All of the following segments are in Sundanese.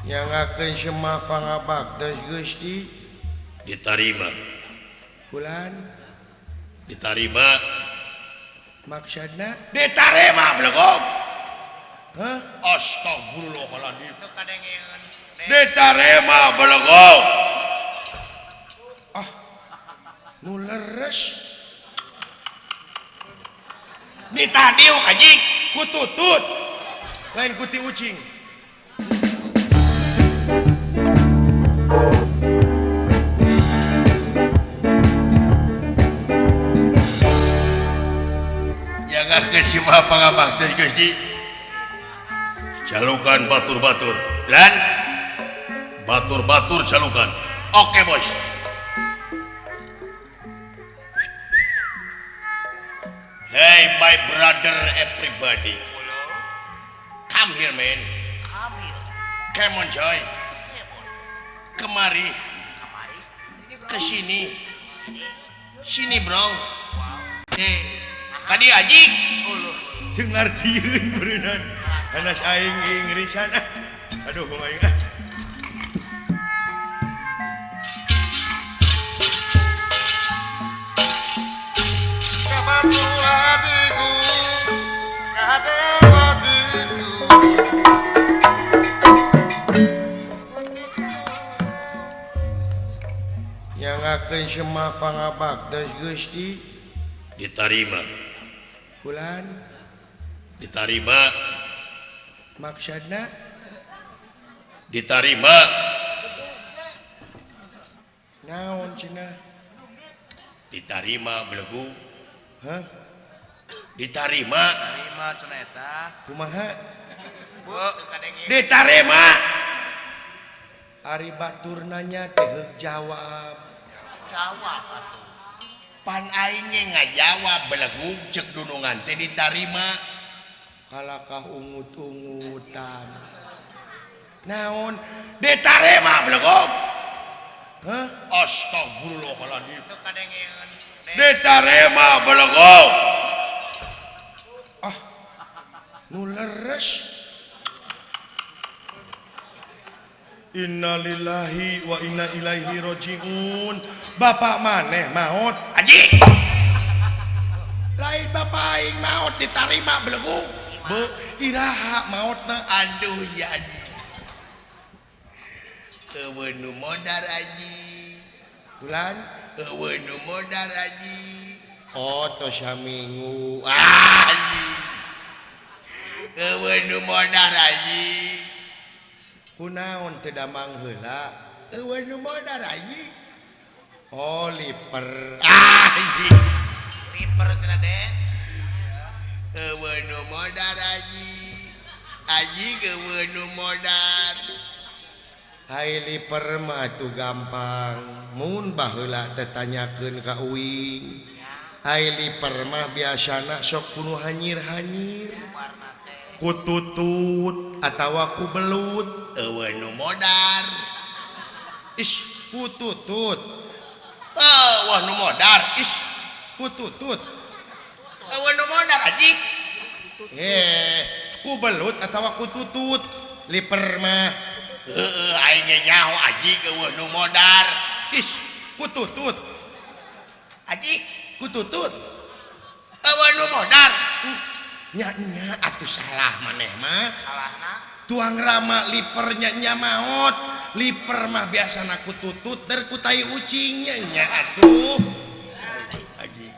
Nyangakeun semah pangabaktos Gusti ditarima bulan ditarima maksudna ditarima belegog. Hah? Astagfirullahaladzim. Ditarima belegog. Ah, nu leres ditadiuk anjing kututut lain kuti ucing. Jangan ke simah pangabaktos Gusti jalukan batur-batur lan batur-batur jalukan. Oke bos. Hey my brother everybody, come here man, come on joy, kemari, ke sini, sini bro. Kadi aji teu ngartieun beureunan hanas aing Inggrisan. Aduh kumaha aing. Nyangakeun semah pangabaktos Gusti ditarima bulan ditarima maksudna ditarima naon cenah ditarima belegu. Hah? Ditarima tarima cenah eta kumaha ditarima. Ari batur nanya teh heuk jawab jawab atuh pan aing ge ngajawab belegug cek dunungan teh ditarima kalakah ungut-ungutan naon ditarima belegug. Hah? Astagfirullahaladzim. Ditarima belegug. Ah, nu leres. Innalillahi wa inna ilaihi rajiun. Bapak maneh maot aji lain bapak aing maot ditarima belegug. Be iraha maotna. Aduh ya aji eueuh nu modar aji bulan eueuh nu modar aji. Oh tos saminggu ah aji eueuh nu modar aji. Kunaon teu damang heula eueuh nu modar aji. Oh liper ah aji liper cenah den eueuh nu modar aji aji eueuh nu modar. Hai liper mah atuh gampang mun baheula teh tanyakeun ka uing. Hai liper mah biasana sok kuno hanyir-hanyir kututut atawa ku belut. Eueuh nu modar. Ish kututut. Eueuh nu modar. Ish kututut. Eueuh nu modar aji. Ku belut atawa kututut liper mah. Heeh aing ge nyaho aji eueuh nu modar. Ish kututut. Aji kututut. Eueuh nu modar. Nya nya atuh salah maneh mah. Salahna tuang rama lipernya nya maot. Liper mah biasana kututut der ku tai ucingnya nya atuh. Aji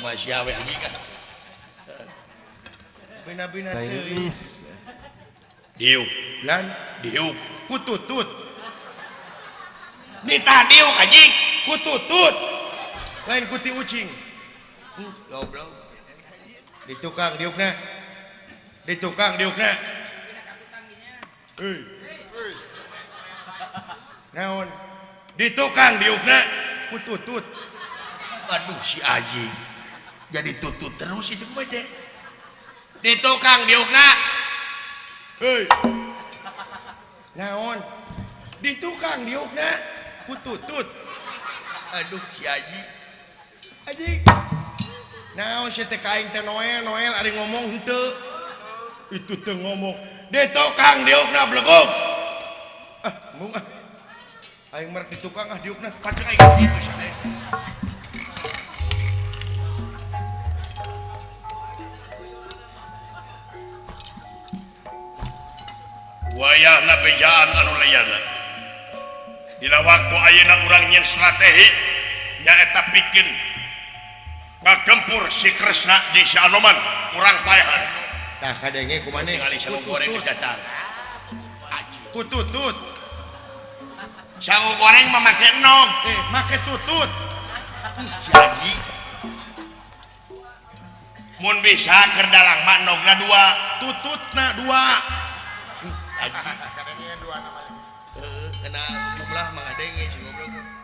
masih awe aji kan. Bina-bina teuing. Diuk lan diuk kututut. Ditadiuk aji kututut. Lain kuti ucing. Goblok. Di tukang diukna. Di tukang diukna. Hei. Naon? Di tukang diukna kututut. Aduh si aji. Jadi tutut terus itu mah teh. Di tukang diukna. Hei. Naon? Di tukang diukna kututut. Aduh si aji. Aji. Naon sia teh ka aing teh Noel, Noel ari ngomong henteu. Itu teh ngomong. Di tukang diukna belegug. Mung ah. Aing merek di tukang ah diukna. Kacang aing kitu sia teh. Wayahna bejaan anu layana. Dina waktu ayeuna urang nyeun strategi nyaeta pikeun ngagempur si Kresna jeung si Anoman urang paehan. Tah kadenge ku maneh? Tingali sangu goreng geus datang. Ku tutut. Sangu goreng mah make enog. Make tutut. Si Haji. Mun bisa keur dalang mah enogna dua, tututna dua. Haji. Kadenge dua namanya. Heeh, kena jumlah mah ngadenge si goblok.